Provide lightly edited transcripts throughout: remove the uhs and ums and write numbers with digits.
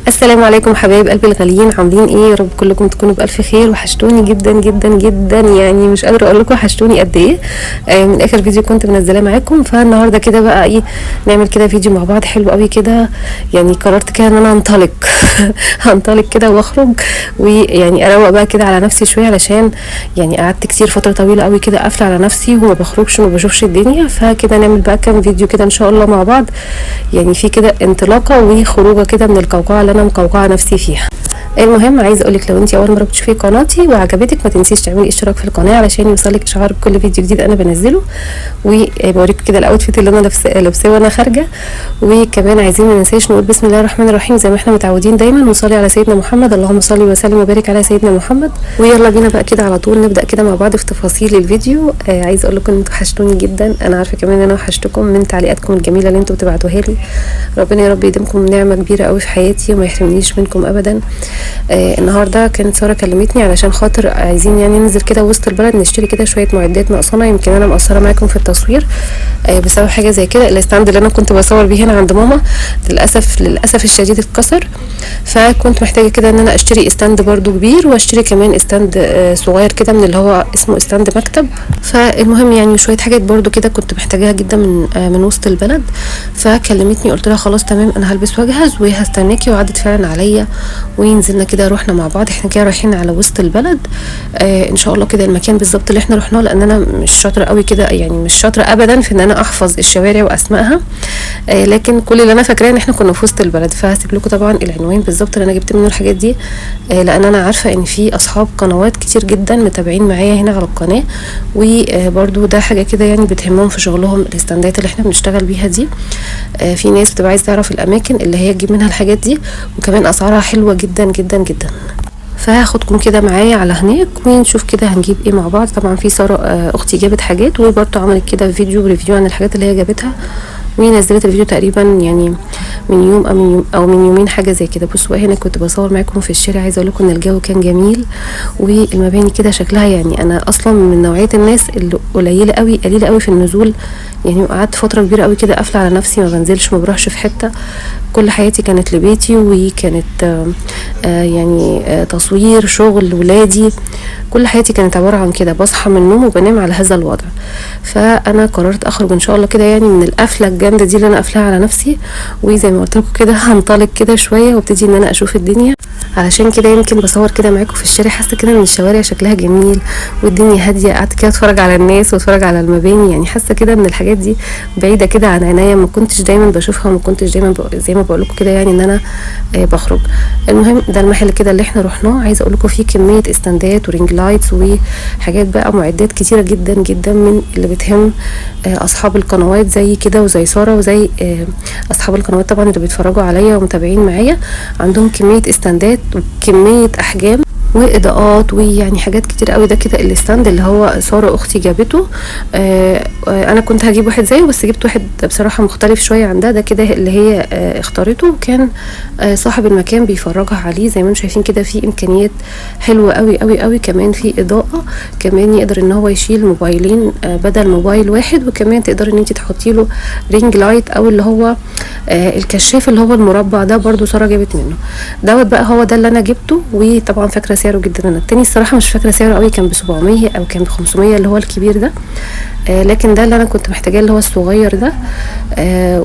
السلام عليكم حبايب قلبي الغاليين، عاملين ايه؟ يا رب كلكم تكونوا بالف خير. وحشتوني جدا جدا جدا، يعني مش قادرة اقول لكم وحشتوني قد ايه. من اخر فيديو كنت منزلاه معاكم، فالنهارده كده بقى ايه، نعمل كده فيديو مع بعض حلو قوي كده. يعني قررت كده ان انا هنطلق هنطلق كده واخرج، ويعني اروق بقى كده على نفسي شوية، علشان يعني قعدت كتير فترة طويلة قوي كده قافله على نفسي وما بخرجش وما بشوفش الدنيا. فكده نعمل بقى كام فيديو كده ان شاء الله مع بعض، يعني في كده انطلاقة وخروجه كده من القوقعة اللي انا مقوقعه نفسي فيها. المهم عايزه اقولك لو انت اول مرة بتشوفي قناتي وعجبتك ما تنسيش تعملي اشتراك في القناة علشان يوصلك اشعار بكل فيديو جديد انا بنزله، وبوريكم كده ال outfit اللي انا لابساه وانا خارجه. وكمان عايزين ما ننساش نقول بسم الله الرحمن الرحيم زي ما احنا متعودين دايما، ونصلي على سيدنا محمد، اللهم صل وسلم وبارك على سيدنا محمد. ويلا بينا بقى كده على طول نبدا كده مع بعض في تفاصيل الفيديو. عايزه اقول لكم ان انتوا وحشتوني جدا، انا عارفه كمان ان انا وحشتكم من تعليقاتكم الجميلة اللي انتوا بتبعتوها لي. ربنا يا رب يديمكم نعمه كبيرة قوي في حياتي وما يحرمنيش منكم ابدا. النهارده كانت ساره كلمتني علشان خاطر عايزين يعني ننزل كده وسط البلد نشتري كده شوية معدات ناقصانا. يمكن انا مقصرة معاكم في التصوير بسبب حاجة زي كده. ال stand اللي انا كنت بصور بيه هنا عند ماما للاسف الشديد اتكسر، فكنت محتاجه كده ان انا اشتري stand برده كبير، واشتري كمان stand صغير كده من اللي هو اسمه stand مكتب. فالمهم يعني شوية حاجات برده كده كنت محتاجاها جدا من وسط البلد. فكلمتني قلت لها خلاص تمام انا هلبس واجهز وهستناكي، وعدت فعلا عليا ونزلنا كده رحنا مع بعض. احنا كده رايحين على وسط البلد ان شاء الله كده المكان بالظبط اللي احنا رحناه، لان انا مش شاطرة قوي كده، يعني مش شاطرة ابدا في ان انا احفظ الشوارع واسمائها، لكن كل اللي انا فاكراه ان احنا كنا في وسط البلد. فهسيب لكم طبعا العنوان بالظبط اللي انا جبت منه الحاجات دي، لان انا عارفه ان في اصحاب قنوات كتير جدا متابعين معايا هنا على القناة، وبرده ده حاجة كده يعني بتهمهم في شغلهم الاستندات اللي احنا بنشتغل بيها دي. في ناس بتبقى عايزه تعرف الاماكن اللي هي تجيب منها الحاجات دي، وكمان اسعارها حلوة جدا جدا جدا. فهاخدكم كده معايا على هناك ونشوف كده هنجيب ايه مع بعض. طبعا في ساره اختي جابت حاجات، وبرده عملت كده فيديو review عن الحاجات اللي هي جابتها، ونزلت الفيديو تقريبا يعني من يوم او من يومين حاجة زي كده. بصوا هنا كنت بصور معاكم في الشارع، عايزه اقول لكم ان الجو كان جميل والمباني كده شكلها، يعني انا اصلا من نوعية الناس اللي قليله قوي قليله قوي في النزول، يعني قعدت فترة كبيرة قوي كده قافله على نفسي، ما بنزلش ما بروحش في حتة، كل حياتي كانت لبيتي، وكانت يعني تصوير شغل ولادي، كل حياتي كانت عبارة عن كده، بصحى من النوم وبنام على هذا الوضع. فانا قررت اخرج ان شاء الله كده يعني من القفله الجامدة دي اللي انا قافلاها على نفسي، وزي ما قلت لكم كده هنطلق كده شوية وابتدي ان انا اشوف الدنيا. علشان كده يمكن بصور كده معاكم في الشارع، حاسه كده ان الشوارع شكلها جميل والدنيا هادية، قعدت كده اتفرج على الناس واتفرج على المباني، يعني حاسه كده ان الحاجات دي بعيدة كده عن عينيا، ما كنتش دايما بشوفها وما كنتش دايما زي ما بقول لكم كده يعني ان انا بخرج. المهم ده المحل كده اللي احنا رحناه، عايزه اقول لكم فيه كمية استندات و ring lights وحاجات بقى معدات كتيرة جدا جدا من اللي بتهم اصحاب القنوات زي كده وزي ساره وزي اصحاب القنوات طبعا اللي بيتفرجوا عليا ومتابعين معايا، عندهم كمية استندات وكمية احجام واضاءات ويعني حاجات كتير قوي. ده كده ال stand اللي هو ساره اختي جابته، انا كنت هجيب واحد زيه بس جبت واحد بصراحة مختلف شوية عن ده. ده كده اللي هي اختارته، وكان صاحب المكان بيفرجها عليه. زي ما انتم شايفين كده في امكانيات حلوة قوي قوي قوي، كمان في اضاءه، كمان يقدر ان هو يشيل موبايلين بدل موبايل واحد، وكمان تقدر ان انت تحطي له ring light او اللي هو الكشاف اللي هو المربع ده، برده ساره جابت منه دوت بقى، هو ده اللي انا جبته. وطبعا فاكره سعره جدا، انا التاني الصراحة مش فاكره سعره قوي، كان ب 700 او كان ب 500 اللي هو الكبير ده، لكن ده اللي انا كنت محتاجاه اللي هو الصغير ده.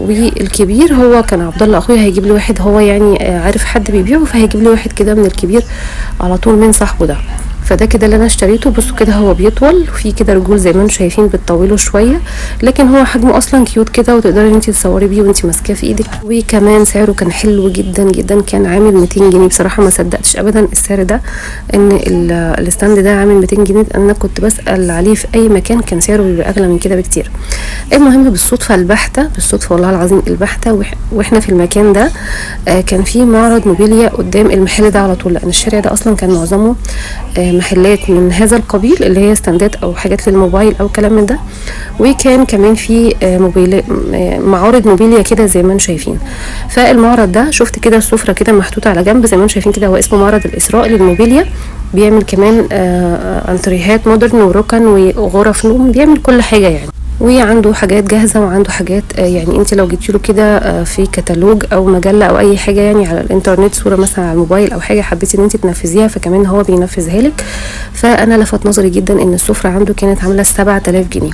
والكبير هو كان عبد الله اخويا هيجيب لي واحد، هو يعني عارف حد بيبيعه، فهيجيب لي واحد كده من الكبير على طول من صاحبه ده. فده كده اللي انا اشتريته. بصوا كده هو بيطول وفي كده رجول زي ما انتم شايفين بتطوله شوية، لكن هو حجمه اصلا cute كده، وتقدري ان انت تصوري بيه وانت ماسكاه في ايدك. وكمان سعره كان حلو جدا جدا، كان عامل 200 جنيه. بصراحة ما صدقتش ابدا السعر ده، ان ال stand ده عامل 200 جنيه. انا كنت بسال عليه في اي مكان كان سعره بيبقى اغلى من كده بكتير. المهم بالصدفة البحتة، بالصدفة والله العظيم البحتة، واحنا في المكان ده كان في معرض موبيليا قدام المحل ده على طول، لان الشارع ده اصلا كان معظمه محلات من هذا القبيل اللي هي ستاندات او حاجات للموبايل او كلام من ده، وكان كمان في موبايل معارض موبيليا كده زي ما انتم شايفين. فالمعرض ده شفت كده السفرة كده محطوطة على جنب زي ما انتم شايفين كده، هو اسمه معرض الاسراء للموبيليا، بيعمل كمان انتريهات modern وركن وغرف نوم، بيعمل كل حاجة يعني. وعنده حاجات جاهزة وعنده حاجات يعني انت لو جبتي له كده في كتالوج او مجلة او اي حاجة يعني على الانترنت، صوره مثلا على الموبايل او حاجة حبيتي ان انت تنفذيها فكمان هو بينفذها لك. فانا لفت نظري جدا ان السفرة عنده كانت عامله 7000 جنيه.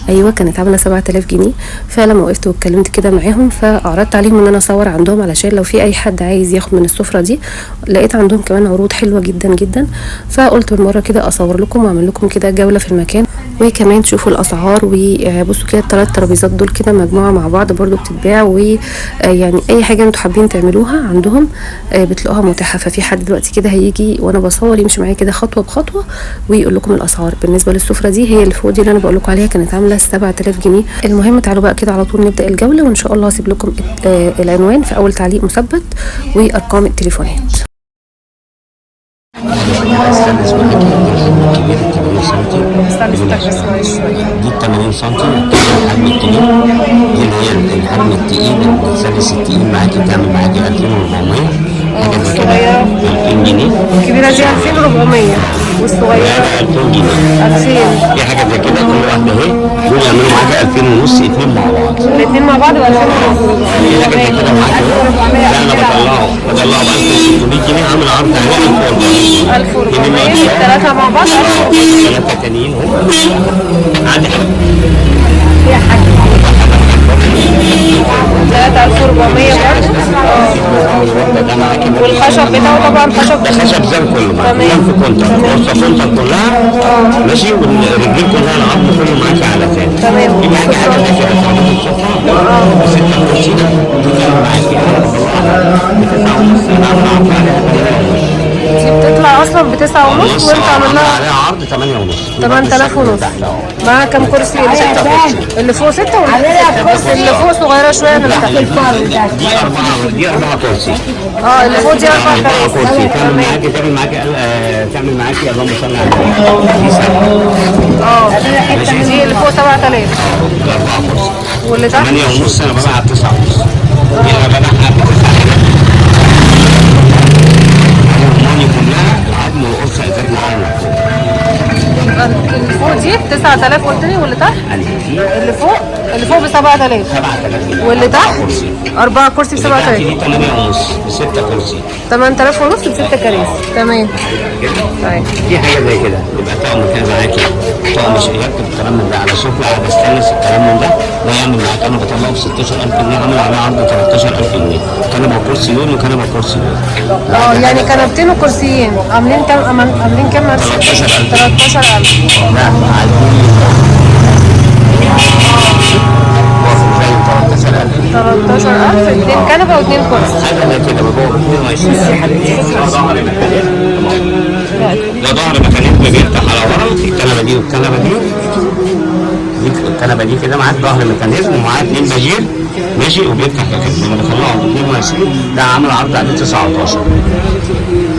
ايوه كانت عامله 7000 جنيه. فلما وقفت واتكلمت كده معاهم فعرضت عليهم ان انا اصور عندهم علشان لو في اي حد عايز ياخد من السفرة دي. لقيت عندهم كمان عروض حلوة جدا جدا، فقلت بالمرة كده اصور لكم واعمل لكم كده جولة في المكان، وكمان تشوفوا الاسعار. وبصوا كده الثلاث ترابيزات دول كده مجموعة مع بعض برضو بتتباع، ويعني اي حاجة انتوا حابين تعملوها عندهم بتلاقوها متاحة. ففي حد دلوقتي كده هيجي وانا بصور يمشي معايا كده خطوة بخطوة ويقول لكم الاسعار. بالنسبة للسفره دي هي اللي فوق دي اللي انا بقول لكم عليها كانت عامله 7000 جنيه. المهم تعالوا بقى كده على طول نبدا الجولة، وان شاء الله هسيب لكم العنوان في اول تعليق مثبت وارقام التليفونات. استانلس معاكي الحجم الكبير 80 سم، دي 80 سم الحجم الكبير، دي اللي هي الحجم التقيل الستانلس التقيل معاكي تعمل معاكي 2400 حاجة زي كده، 2000 جنيه. الكبيرة دي 2400 والصغيرة 2000 جنيه 2000. في حاجة زي كده كل واحدة اهي، دول يعملوا معاكي 2000 ونص، اتنين مع بعض. الاثنين مع بعض ب 2000 ونص. في حاجة زي كده معاكي اهو، ده انا بطلعه ب 1600 جنيه، عامل عرض عليه 1400 الثلاثة مع بعض 1400. ثلاثة تانيين اهو عندي حاجة يا حاج 3400 برضه. والخشب بتاعه طبعا خشب ده خشب زي كله معاك، زي كونتر، قرصة كونتر كلها ماشي، والرجلين كلها العظم كله معاك على ثاني. تمام. في معاك حاجة زي كده ترابيزة السفرة 6 كرسي، دي تعمل معاك ب9.5، انا عامل عرض عليها 8.5. دي بتطلع اصلا ب9.5 وانت عامل لها عليها عرض 8.5، 8000 ونص. معاها كام كرسي؟ اللي فوق 6 ولا 6؟ اللي فوق صغيرة شوية من تحت. دي 4 كرسي. اللي فوق دي 4 كرسي. تعمل معاكي تعمل معاكي اللهم صل على النبي. دي 7. دي اللي فوق 7000. 4 كرسي. واللي تحت 8.5، انا ببيعها ب 9.5. دي انا ببيعها ب 9000. الروماني كلها العظم والقرصه ازاز معانا. اللي فوق دي ب 9000 قلت لي، واللي تحت اللي فوق ب 7000، 7000. واللي تحت 4 كرسي ب 7000. دي 8.5 ب 6 كرسي. 8000 ونص ب 6 كراسي. تمام. طيب في حاجة زي كده يبقى طقم كده معاكي، طقم شياك الكلام من ده على سفره على ستانلس الكلام من ده، ده يعمل معاك انا بطلعه ب 16000 جنيه، عامل عليه عرض 13000 جنيه، كنبة وكرسي لون وكنبه وكرسي لون. يعني كنبتين وكرسيين عاملين كام؟ عاملين كام؟ 13000. 13000. لا على 13000، 2 كنبة و2 كرسي. حاجة زي كده بابا 22. ده ظهر mechanism بيفتح على ورا، الكنبة دي والكنبه دي، الكنبة دي كده معاك ظهر mechanism ومعاك 2 باجير ماشي، وبيفتح كده. انا بطلعه ب 22، ده عامل عرض عليه 19.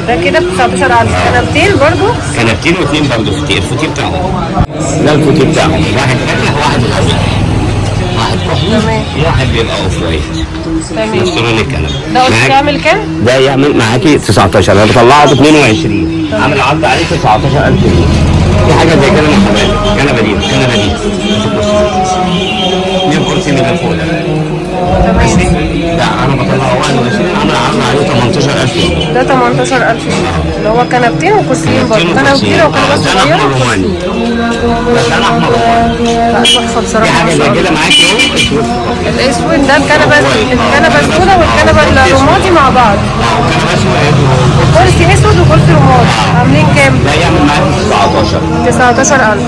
ده كده ب 19000. كنبتين برضو، كنبتين واثنين برضو فوتيه، الفوتيه بتاعهم ده الفوتيه بتاعهم، واحد فاتح وواحد غامق، واحد كحلي وواحد بيبقى off white. تمام. نفس لون الكنبة. ده قلت يعمل كام؟ ده يعمل معاكي 19، انا بطلعه ب 22، عامل عرض عليه 19000 جنيه. في حاجة زي كده مع حضرتك، الكنبة دي الكنبة دي 2 كرسي من اللي فوق ده. ماشي. ده انا بطلعه 21، عامل عرض عليه 18000 جنيه. ده 18000 جنيه اللي هو كنبتين وكرسيين برضه، كنبة كبيرة وكنبه صغيرة. ده احمر روماني. ده احمر روماني. لا تحفة بصراحة. في حاجة زي كده معاكي اهو، الاسود ده الكنبة السوداء والكنبه الرمادي مع بعض. كرسي اسود وكرسي رمادي عاملين كام؟ ده يعمل معاكي 19000.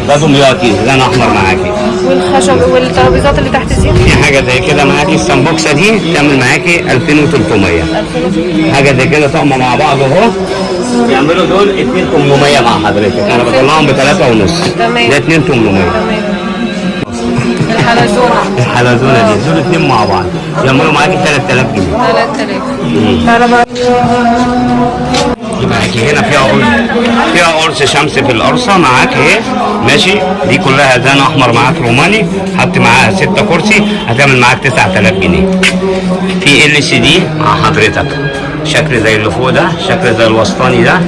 ده دمياطي، ده انا احمر معاكي. والخشب والترابيزات اللي تحت دي؟ في حاجة زي كده معاكي السمبوكسه دي تعمل معاكي 2300. حاجة زي كده طقم مع بعض اهو، يعملوا دول 2800 مع حضرتك، انا بطلعهم ب 3.5. تمام. ده 2800. تمام. الحلزونه. الحلزونه دي دول اثنين مع بعض يعملوا معاكي 3000 جنيه. 3000. تعالى بقى معاكي هنا فيها قرص، فيها قرص شمس في القرصه معاك اهي ماشي، دي كلها زان احمر معاك روماني، حط معاها 6 كرسي هتعمل معاك 9000 جنيه. في LCD مع حضرتك، شكل زي اللي فوق ده، شكل زي الوسطاني ده،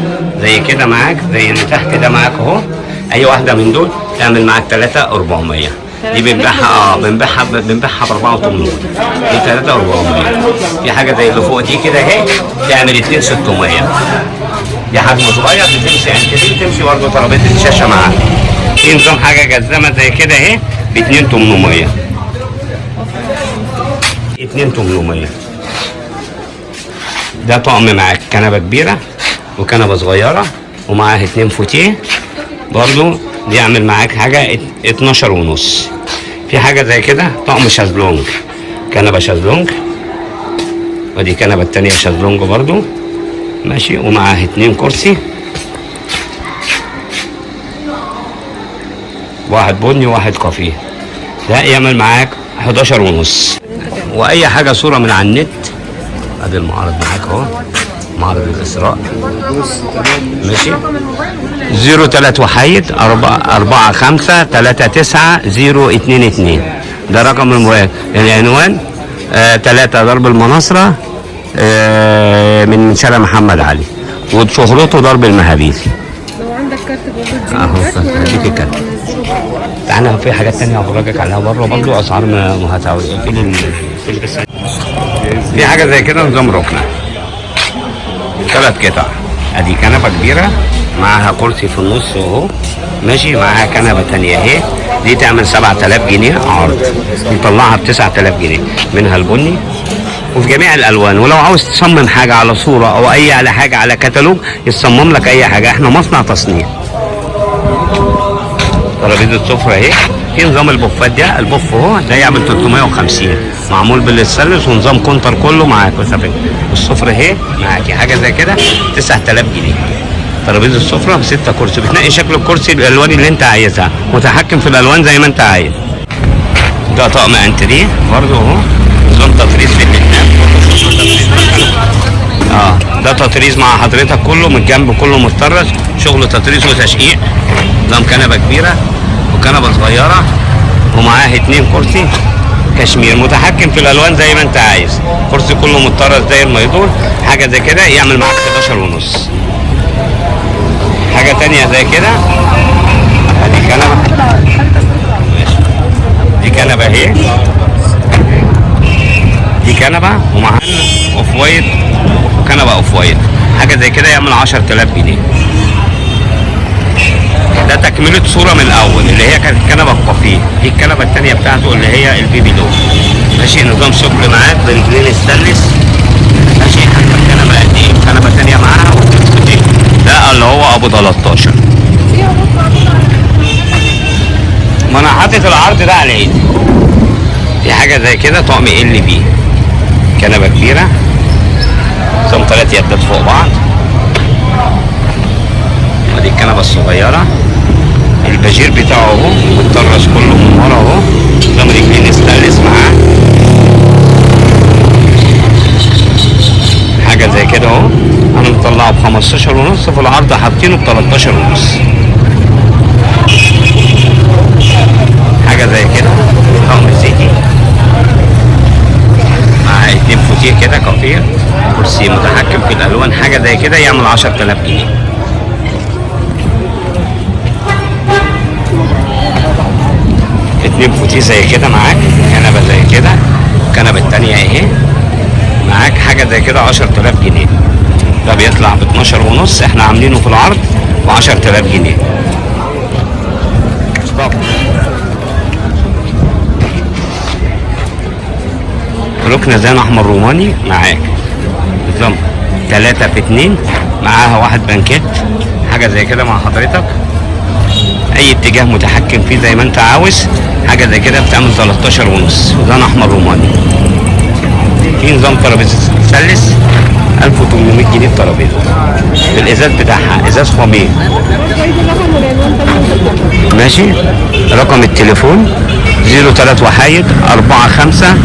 زي كده معاك، زي اللي تحت ده معاك اهو. اي واحدة من دول تعمل معاك 3400. دي بنبيعها بنبيعها ب 4800. دي 3400. في حاجة زي اللي فوق دي كده اهي، تعمل 2600. دي حجم صغير، بتمشي انتريه، بتمشي برضه ترابيزة شاشة معاها. في نظام حاجة جزامه زي كده اهي ب 2800. 2800. ده طقم معاك كنبة كبيرة وكنبه صغيرة ومعاه 2 فوتيه برضو، بيعمل معاك حاجة 12 ونص. في حاجة زي كده طقم شازلونج، كنبة شازلونج، ودي كنبة التانية شازلونج برضو ماشي، ومعاه 2 كرسي، واحد بني وواحد كافيه. ده يعمل معاك 11 ونص. واي حاجة صوره من على النت. ادي المعرض معاك اهو، معرض الاسراء ماشي. 03 وحيد 4 4 5 3 9 0 2 2، ده رقم الموبايل. العنوان 3 درب المناصرة، من شارع محمد علي، وشهرته درب المهابيل. لو عندك كارت برضه اهو هديك الكارت. تعالى في حاجات تانية هفرجك عليها بره برضه، اسعار ما هتعود. في حاجة زي كده نظام ركنة، 3 قطع. ادي كنبة كبيرة معاها كرسي في النص اهو ماشي، معاها كنبة تانية اهي، دي تعمل 7000 جنيه عرض، نطلعها ب 9000 جنيه، منها البني وفي جميع الالوان. ولو عاوز تصمم حاجة على صورة او اي على حاجة على كتالوج يصمم لك اي حاجة، احنا مصنع تصنيع. ترابيزة سفرة اهي، في نظام البوفات ده، البوف اهو ده يعمل 350، معمول بالستانلس ونظام كونتر كله معاك. السفرة اهي معاكي حاجة زي كده 9000 جنيه. ترابيزة السفرة ب6 كرسي، بتنقي شكل الكرسي الالوان اللي انت عايزها، متحكم في الالوان زي ما انت عايز. ده طقم انتريه برضه اهو، نظام تطريز في الاثنين. ده تطريز مع حضرتك كله من الجنب، كله متطرز، شغل تطريز وتشقيق. نظام كنبة كبيرة وكنبه صغيرة ومعاه 2 كرسي كشمير، متحكم في الالوان زي ما انت عايز، كرسي كله متطرز زي ما يدور. حاجة زي كده يعمل معاك 11 ونص. حاجة تانية زي كده، ادي كنبة ماشي، دي كنبة اهي، دي كنبة ومعاها off white وكنبه off white. حاجة زي كده يعمل 10000 جنيه. ده تكملة صورة من الأول اللي هي كانت الكنبة الكافيه، دي الكنبة التانية بتاعته اللي هي البيبي دول ماشي. نظام شغل معاك برجلين ستانلس ماشي. حتى الكنبة قد إيه، كنبة تانية معاها، ده اللي هو أبو 13. ما أنا حاطط العرض ده على إيدي. في حاجة زي كده طقم ال بي، كنبة كبيرة نظام 3 يدات فوق بعض، ودي الكنبة الصغيرة، الباجير بتاعه اهو متطرز كله من ورا اهو، نظام رجلين ستانلس معاه. حاجة زي كده اهو، انا مطلعه ب 15 ونص، في العرض حاطينه ب 13 ونص. حاجة زي كده طقم زيتي مع 2 فوتيه كده كافيه، كرسي متحكم في الالوان. حاجة زي كده يعمل 10000 جنيه. اتنين فوتيه زي كده معاك، كنبة زي كده، الكنبة التانية اهي معاك. حاجة زي كده 10000 جنيه. ده بيطلع ب 12 ونص، احنا عاملينه في العرض ب 10000 جنيه. ركن زان احمر روماني معاك، نظام 3 في 2، معاها واحد بانكيت. حاجة زي كده مع حضرتك، اي اتجاه متحكم فيه زي ما انت عاوز. حاجة زي كده بتعمل 13 ونص، وده احمر روماني. في نظام ترابيزة ستانلس 1800 جنيه الترابيزة، الازاز بتاعها ازاز خمير ماشي. رقم التليفون 03 وحيد 4 5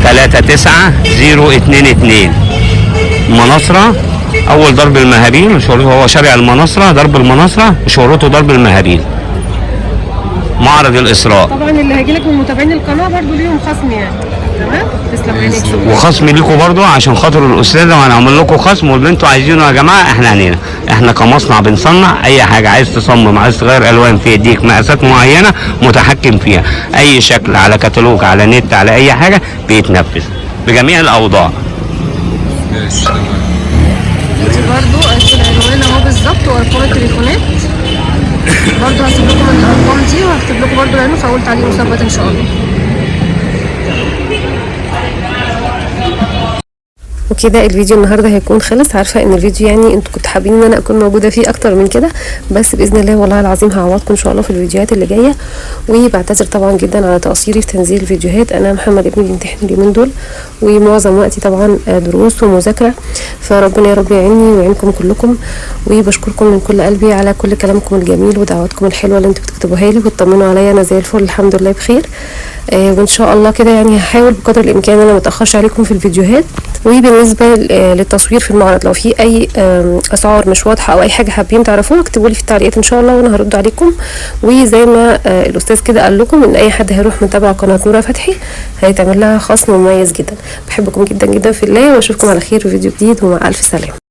3 9 0 2 2. مناصرة، اول درب المهابيل، هو شارع المناصرة، درب المناصرة، وشهرته درب المهابيل، معرض الاسراء. طبعا اللي هيجي لك من متابعين القناة برضو ليهم خصم يعني. تمام، تسلم عينك. وخصم ليكم برضو عشان خاطر الاستاذة، وهنعمل لكم خصم، واللي انتوا عايزينه يا جماعة احنا هنينا. احنا كمصنع بنصنع اي حاجة، عايز تصمم، عايز تغير الوان، في يديك مقاسات معينة متحكم فيها، اي شكل على كتالوج على نت على اي حاجة بيتنفذ بجميع الاوضاع. ماشي تمام. دي برضو ادي العنوان اهو بالظبط وارقام التليفونات برضو هسيب لكم الارقام دي، وهكتب لكم برضو العنوان في اول تعليق مثبت ان شاء الله. وكده الفيديو النهارده هيكون خلص. عارفه ان الفيديو يعني انتوا كنتوا حابين ان انا اكون موجودة فيه اكتر من كده، بس باذن الله والله العظيم هعوضكم ان شاء الله في الفيديوهات اللي جاية. وبعتذر طبعا جدا على تقصيري في تنزيل الفيديوهات، انا محمد ابني بيمتحن اليومين دول، ومعظم وقتي طبعا دروس ومذاكره، فربنا يا رب يعيني ويعينكم كلكم. وبشكركم من كل قلبي على كل كلامكم الجميل ودعواتكم الحلوة اللي انتوا بتكتبوها لي وتطمنوا عليا. انا زي الفل الحمد لله بخير. وان شاء الله كده يعني هحاول بقدر الامكان انا ما اتاخرش عليكم في الفيديوهات. وبالنسبة للتصوير في المعرض، لو في اي اسعار مش واضحة او اي حاجة حابين تعرفوها اكتبوا لي في التعليقات ان شاء الله وانا هرد عليكم. وزي ما الاستاذ كده قال لكم ان اي حد هيروح من تبع قناة نوره فتحي هيتعمل لها خصم مميز جدا. بحبكم جدا جدا في الله، واشوفكم على خير في فيديو جديد، ومع الف سلامه.